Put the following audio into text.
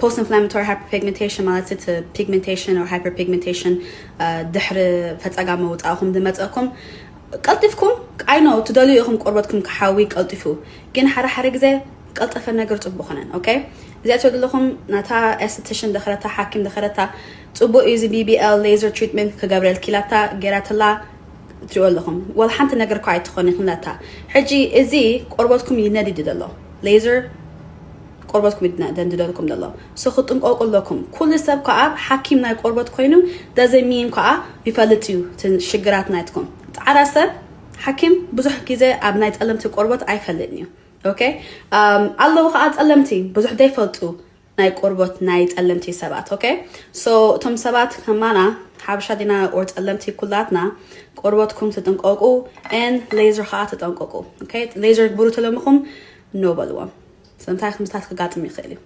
Post inflammatory hyperpigmentation ማለት እቲ pigmentation or hyperpigmentation ድሕሪ ፈፀጋ መውፃእኹም ዝመፀእኩም ቀልጢፍኩም I know ትደልዩ ኢኹም ቆርበትኩም ክሓዊ ቀልጢፉ። ግን ሓደ ሓደ ግዜ ቀልጠፈ ነገር ፅቡቅ ኾነን። Okay? እዚኣ ትሪኦ ዘለኹም ናታ esthetician ደኸረታ ሓኪም ደኸረታ ፅቡቅ እዩ እዚ BBL laser treatment ክገብረልኪ ኢላታ ገይራትላ ትሪኦ ኣለኹም። ወላ ሓንቲ ነገር እኳ ኣይትኾን ይኽንለታ። ሕጂ እዚ ቆርበትኩም ይነድድ ዘሎ laser ቆርበትኩም ይደንድደልኩም ዘሎ። So ክጥንቀቁ ኣለኩም። ኩሉ ሰብ ከዓ ሓኪም ናይ ቆርበት ኮይኑ doesn't mean ከዓ ይፈልጥ እዩ እቲ ሽግራት ናትኩም። ፃዕዳ ሰብ ሓኪም ብዙሕ ግዜ ኣብ ናይ ፀለምቲ ቆርበት ኣይፈልጥን እዩ። Okay? ኣለዉ ከዓ ፀለምቲ ብዙሕ ዘይፈልጡ ናይ ቆርበት ናይ ፀለምቲ ሰባት። Okay? So እቶም ሰባት ከማና ሓበሻ ዲና or ፀለምቲ ኩላትና ቆርበትኩም ትጥንቀቁ and laser ከዓ ትጠንቀቁ። Okay? Laser ግብሩ ተለምኹም no በልዎም። ስለምንታይ ክምስታት ክጋጥም ይኽእል እዩ።